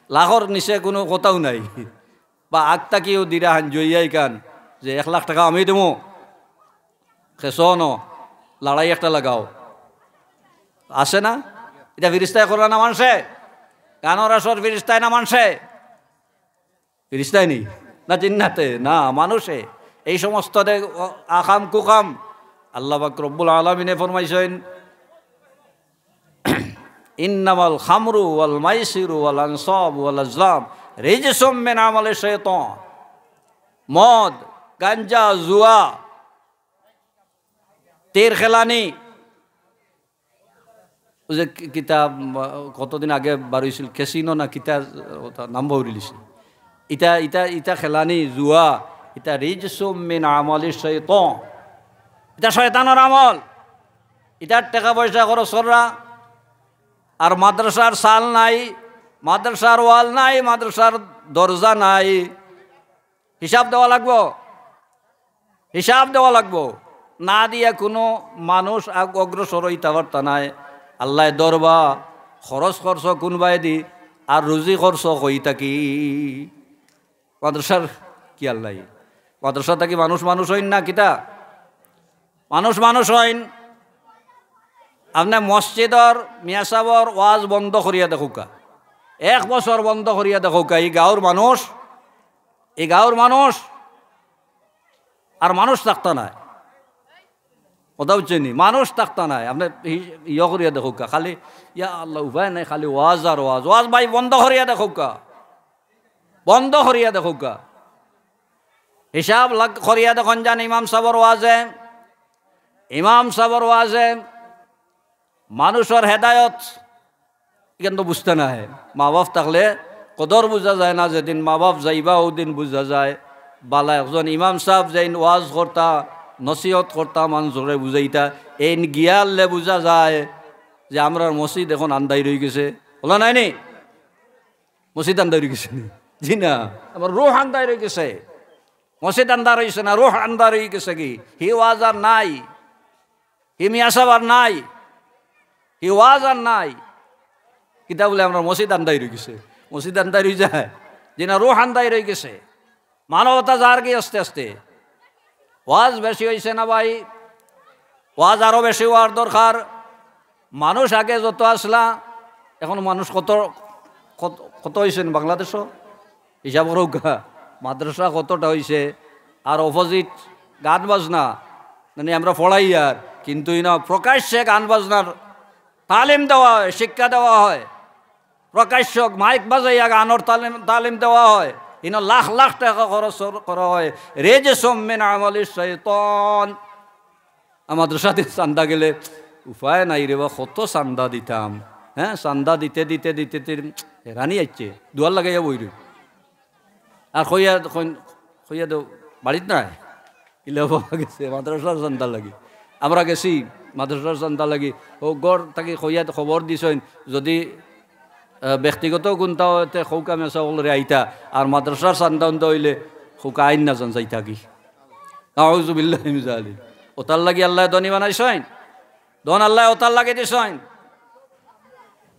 লাখর নিচে কুনু কথাউ নাই। বা আগ থাকিউ দিরা হাঞ্জুইয়া ইখান যে এক লাখ টেকা আমি দিমু, খেসো অনো, লড়াই একটা লাগাও। আছে না? ইটা ফিরিস্তায় কররা না মানষে? গানর আসর ফিরিস্তায় না মানষে? ফিরিস্তায় নি? না জিন্নাতে? না, মানুষে। এই সমস্ত দে-, অ-, আকাম কুকাম আল্লাহ পাক রব্বুল আলামিনে ফরমাইছইন, "ইন্নামাল খামরু ওয়াল মাইসিরু ওয়াল আনসাব ওয়াল আজলাম রিজসুম মিন আমালি শাইতান।" মদ, গাঞ্জা, জুয়া, তীর খেলানি, ওই যে কি-, কিতা, উম, কতদিন আগে বার অইছিল, ক্যাসিনো না কিতা, ওটা নাম বাউরিলিছি। ইটা, ইটা, ইটা খেলানি, জুয়া, ইটা রিজসুম মিন আমালি শাইতান। ইটা শয়তানর আমল। ইটার টেকা পয়সা খরচ কররা। আর মাদ্রাসার চাল নাই, মাদ্রাসার ওয়াল নাই, মাদ্রাসার দরজা নাই। হিসাব দেওয়া লাগবো, হিসাব দেওয়া লাগবো। না দিয়া কুনু মানুষ আগ-, অগ্রসর অইতা পারতা নায়। আল্লায় ধরবা, খরচ করছো কুনবায়দি, আর রুজি করছো কই থাকি? মাদ্রাসার কি আল্লায়? মাদ্রাসা থাকি মানুষ মানুষ অইন না কিতা? মানুষ মানুষ অইন। আপনে মসজিদর মিয়া সাবর ওয়াজ বন্ধ করিয়া দেখউক্কা, এক বছর বন্ধ করিয়া দেখউক্কা, ই গাউর মানুষ, ই গাউর মানুষ আর মানুষ থাকতা নায়। কথা বুঝছইন নি? মানুষ থাকতা নায়। আপনে ই-, ইয়ে করিয়া দেখউক্কা, খালি ইয়া আল্লাহ, উপায় নাই, খালি ওয়াজ আর ওয়াজ। ওয়াজ ভাই বন্ধ করিয়া দেখউক্কা, বন্ধ করিয়া দেখউক্কা। হিসাব লাগ-, করিয়া দেখইন যান ইমাম সাবর ওয়াজে, ইমাম সাবর ওয়াজে মানুষর হেদায়ত, ইখান তো বুঝতা নায়। মা বাপ থাকলে কদর বুঝা যায় না, যেদিন মা বাপ যাইবা অউদিন বুঝা যায়। বালা একজন ইমাম সাব যেইন ওয়াজ করতা, নসিহত করতা, মানষরে বুঝাইতা, এইন গিয়ারলে বুঝা যায় যে আমরার মসজিদ এখন আন্দাইর অইগেছে। অলা নায় নি? মসজিদ আন্দাইর অইগেছে নি? জি না, আমার রুহ আন্দাইর অইগেছে। মসজিদ আন্দাইর অইছে না, রুহ আন্দাইর অইগেছে গি? হি ওয়াজ আর নাই, হি মিয়া সাব আর নাই, হি ওয়াজ আর নাই। কিতা বুলে, আমরার মসজিদ আন্দাইর অইগেছে? মসজিদ আন্দাইর অইযায়? জি না, রুহ আন্দাইর অইগেছে। মানবতা যারগি আস্তে আস্তে। ওয়াজ বেশি অইছে না ভাই? ওয়াজ আরো বেশি অওয়ার দরকার। মানুষ আগে যত আছলা, এখন মানুষ কত, কত, কত অইছে নি বাংলাদেশো? হিসাব করউক্কা, মাদ্রাসা কতটা অইছে? আর opposite গান বাজনা, মানে আমরা পড়াইয়ার, কিন্তু ইনো প্রকাশ্যে গান বাজনার তালিম দেওয়া হয়, শিক্ষা দেওয়া হয়। প্রকাশ্য মাইক বাজাইয়া গানর তালিম, তালিম দেওয়া হয়। ইনো লাখ লাখ টেকা খরচ কর-, করা হয়। রিজসুম মিন আমালি শাইতান। আমার সাথে চান্দা গেলে উপায় নাই রে বা, কত চান্দা দিতাম। হ্যাঁ, চান্দা দিতে দিতে দিতে দিতে হেরানি আইছে, দুয়ার লাগাইয়া বই রই। আর কইয়া, কইন-, কইয়া দেও, বাড়িত নাই। ইলা বাবা গেছে, মাদ্রাসার চান্দা লাগি। আমরা গেছি, মাদ্রাসার চান্দা লাগি। ও ঘর থাকি কইয়া খবর দিছইন, যদি, আহ, ব্যক্তিগত কুন্তা অইতে খৌকা মেসা অকলরে আইতা, আর মাদ্রাসার চান্দা উন্দা অইলে খৌকা আইন না জান যাইতা কি। নাউজুবিল্লাহি মিন জালিক। ওতার লাগি আল্লায় ধনী বানাইছইন। ধন আল্লায় ওতার লাগি দিছইন।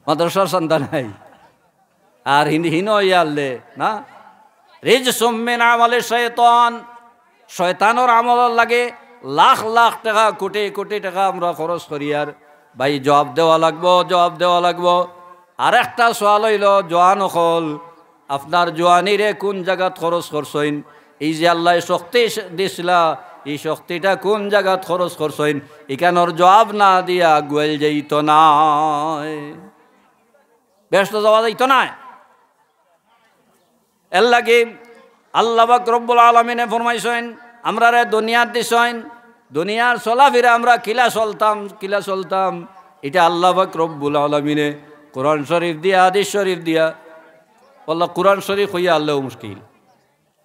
মাদ্রাসার চান্দা নাই। আর হিন-, হিন অইয়া আল্লে, না? রিজসুম মিন আমালি শাইতান। শয়তানর আমলর লাগি লাখ লাখ টেকা, কোটি কোটি টেকা আমরা খরচ করি। আর ভাই, জবাব দেওয়া লাগবো, জবাব দেওয়া লাগবো। আরেকটা সওয়াল অইলো, জোয়ান অকল, আপনার জোয়ানিরে কুন জাগাত খরচ করছইন? এই যে আল্লায় শক্তি স-, দিছলা, ই শক্তিটা কুন জাগাত খরচ করছইন? ইখানর জবাব না দিয়া আগুয়াইল যাইতো নায়। বেহেস্তো যাওয়া যাইতো নায়। এরলাগি আল্লাহ পাক রব্বুল আলামিনে ফরমাইছইন, আমরারে দুনিয়াত দিছইন, দুনিয়ার চলাফিরা আমরা কিলা চলতাম, কিলা চলতাম, ইটা আল্লাহ পাক রব্বুল আলামিনে কোরআন শরীফ দিয়া, হাদিস শরীফ দিয়া, আল্লাহ কোরআন শরীফ কইয়া আল্লাও মুশকিল,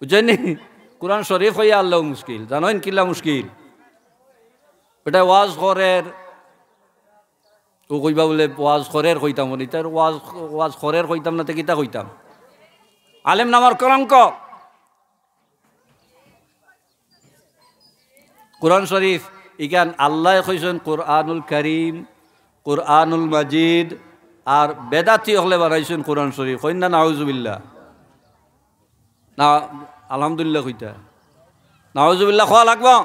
বুঝছইন নি? কোরআন শরীফ কইয়া আল্লাও মুশকিল, জানইন কিলা মুশকিল? ইটা ওয়াজ করের, ও কইবা বুলে, "ওয়াজ করের কইতাম, উনি তার ওয়াজ, ওয়াজ করের কইতাম না, তে কিতা কইতাম?" আলেম নামর কলঙ্ক। কোরআন শরীফ, ইখান আল্লায় কইছইন কোরআনুল করিম, কোরআনুল মাজিদ, আর বেদাতি অকলে বানাইছইন কোরআন শরীফ। কইন না নাউজুবিল্লাহ? না, আলহামদুলিল্লাহ কইতা? নাউজুবিল্লাহ কওয়া লাগবো?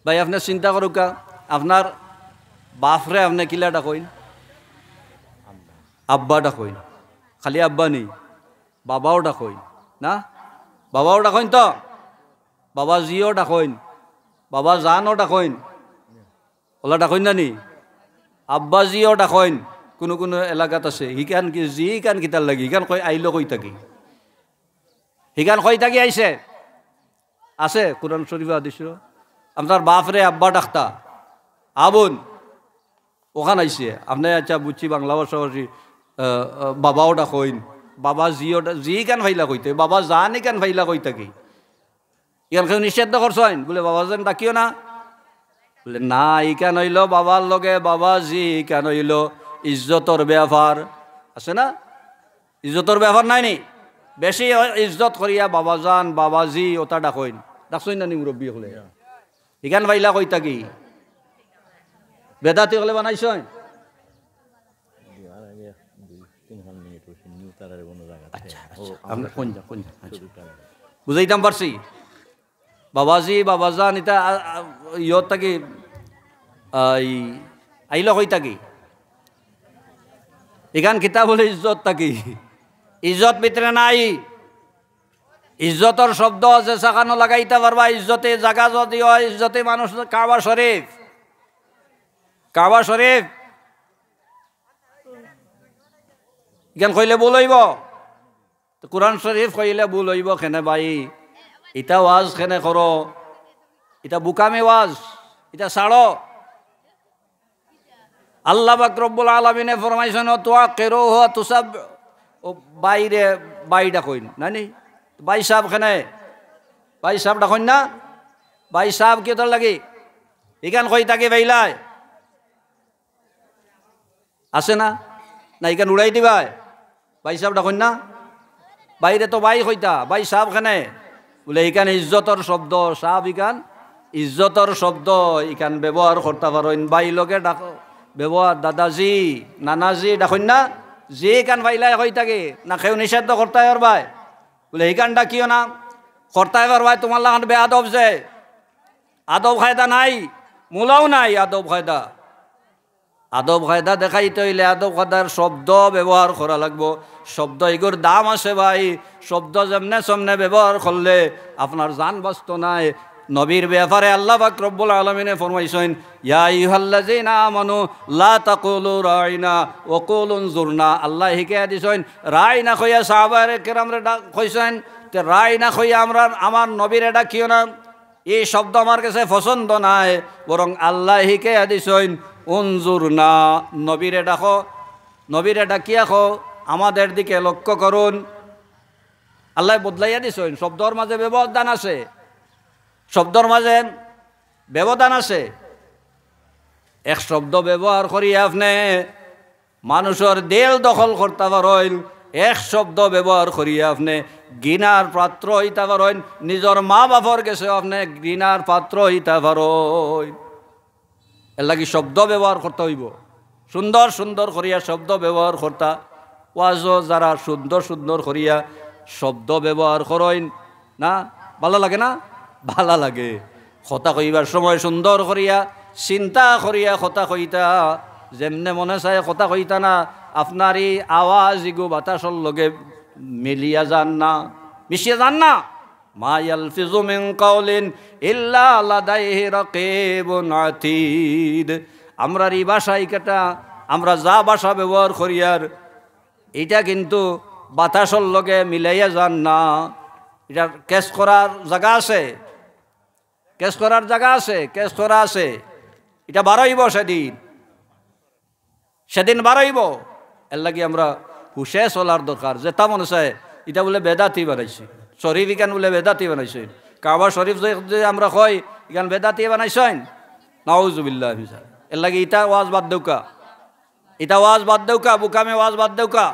ভাই, আপনে চিন্তা করউক্কা, আপনার বাফরে আপনে কিলা ডাকইন? আব্বা ডাকইন। খালি আব্বা নি, বাবাও ডাকইন, না? বাবাও ডাকইন তো? বাবাজিও ডাকইন, বাবা জানও ডাকইন। অলা ডাকইন না নি? আব্বাজিও ডাকইন, কুনু কুনু এলাকাত আছে। হিখান কি, জি হিখান কিতার লাগি? হিখান কই আইলো কই থাকি? হিখান কই থাকি আইছে? আছে কোরআন শরীফো, হাদিসো? আপনার বাফরে আব্বা ডাকতা, আবুন, অখান আইছে। আপনে, আচ্ছা, বুঝছি, বাংলা ভাষাভাষী, আহ, আহ, বাবাও ডাকইন, বাবাজিও ডা-, জি হিখান পাইলা কই থাকি? বাবা জান হিখান পাইলা কই থাকি? ইখান কেউ নিষেধ করছইন? বুলে, "বাবা জান ডাকিও না।" বুলে, "না, ইখান অইলো বাবার লগে বাবাজি, ইখান অইলো ইজ্জতর ব্যাপার।" আছে না? ইজ্জতর ব্যাপার নায় নি? বেশি ইজ্জত করিয়া বাবা জান, বাবাজি, ওতা ডাকইন। ডাকছইন না নি মুরব্বি অকলে? ইখান পাইলা কই থাকি? বেদাতি অকলে বানাইছইন? আচ্ছা, আচ্ছা। আমরা কোন যা, কোন যা? আচ্ছা। বুঝাইতাম পারছি? বাবাজি, বাবাজান, ইতা, আ, আ, ইয়ত থাকি, আ, ই, আইলো কই থাকি? ইখান কিতা বুলে ইজ্জত থাকি? ইজ্জত ভিতরে নাই। ইজ্জতর শব্দ আছে, যেখানো লাগাইতা পারবা, ইজ্জতে জাগা যদি অয়, ইজ্জতে মানুষ, কাবা শরীফ, কাবা শরীফ। ইখান কইলে ভুল অইবো। তো কোরআন শরীফ কইলে ভুল অইবো কেনে ভাই? ইতা ওয়াজ কেনে করো? ইতা বুকামি ওয়াজ, ইতা ছাড়ো। আল্লাহ পাক রব্বুল আলামিনে ফরমাইছইন, "ওয়া তুওয়াক্কিরুহু ওয়া তুসাব্বিহু।" ও ভাইরে, ভাই ডাকইন, না নি? ভাই সাব কেনে? ভাই সাব ডাকইন না? ভাই সাব কিতার লাগি? ইখান কই থাকি পাইলায়? আছে না? না, ইখান উড়াই দিবায়? ভাই সাব ডাকইন না? ভাইরে তো ভাই কইতা, ভাই সাব কেনে? বুলে, ইখান ইজ্জতর শব্দ, সাব ইখান ইজ্জতর শব্দ, ইখান ব্যবহার করতা পারইন। ভাই লগে ডাক, ব্যবহার, দাদাজি, নানাজি ডাকইন না? জি ইখান পাইলায় কই থাকি? না কেউ নিষেধ করতায় পারবায়? বুলে, ইখান ডাকিও না, করতায় পারবায়, তুমার লাখান বেয়াদব যে। আদব কায়দা নাই, মুলাও নাই আদব কায়দা। আদব কায়দা দেখাইতে অইলে আদব কায়দার শব্দ ব্যবহার করা লাগবো। শব্দ ইগুর দাম আছে ভাই। শব্দ যেমনে সেমনে ব্যবহার করলে আপনার জান বাঁচতো নায়। নবীর ব্যাপারে আল্লাহ পাক রব্বুল আলামিনে ফরমাইছইন, "ইয়া আইয়ুহাল্লাযীনা আমানু লা তাকুলু রাইনা ওয়া কুলু উনজুরনা।" আল্লায় হিকাইয়া দিছইন, রাইনা কইয়া সাহাবায়ে কেরামরে ডাক-, কইছইন, তে রাইনা কইয়া আমরা, আমার নবীরে ডাকিও না। ই শব্দ আমার গেছে পছন্দ নায়, বরং আল্লায় হিকাইয়া দিছইন, উনজুরনা, নবীরে ডাকো, নবীরে ডাকিয়া কও, আমাদের দিকে লক্ষ্য করুন। আল্লায় বদলাইয়া দিছইন, শব্দর মাঝে ব্যবধান আছে, শব্দর মাঝে ব্যবধান আছে। এক শব্দ ব্যবহার করিয়া আপনে মানুষর দিল দখল করতা পারইন, এক শব্দ ব্যবহার করিয়া আপনে ঘৃণার পাত্র অইতা পারইন, নিজর মা বাপর গেছে আপনে ঘৃণার পাত্র অইতা পারইন। এরলাগি শব্দ ব্যবহার করতা অইবো, সুন্দর সুন্দর করিয়া শব্দ ব্যবহার করতা। ওয়াজো যারা সুন্দর সুন্দর করিয়া শব্দ ব্যবহার করইন না, ভালা লাগে না? ভালা লাগে। কথা কইবার সময় সুন্দর করিয়া, চিন্তা করিয়া কথা কইতা, যেমনে মনে চায় কথা কইতা না। আপনার ই আওয়াজ ইগু বাতাসর লগে মিলিয়া যার না, মিশিয়া যার না। মা ইয়ালফিজু মিন কাওলিন ইল্লা লাদাইহি রাকিবুন আতীদ। আমরার ই ভাষা ইকাটা, আমরা যা ভাষা ব্যবহার করিয়ার, ইটা কিন্তু বাতাসর লগে মিলাইয়া যার না। ইটা catch করার জাগা আছে, catch করার জাগা আছে, catch করা আছে। ইটা বারইবো সেদিন, সেদিন বারইবো। এরলাগি আমরা হুশে চলার দরকার। যেতা মনে চায়, ইটা বুলে বেদাতি বানাইছে, শরীফ ইখান বুলে বেদাতি বানাইছে, কাবা শরীফ যে, যে আমরা কই, ইখান বেদাতি বানাইছইন, নাউজুবিল্লাহ মিন জালিক। এরলাগি ইতা ওয়াজ বাদ দেউক্কা, ইতা ওয়াজ বাদ দেউক্কা, বুকামে ওয়াজ বাদ দেউক্কা।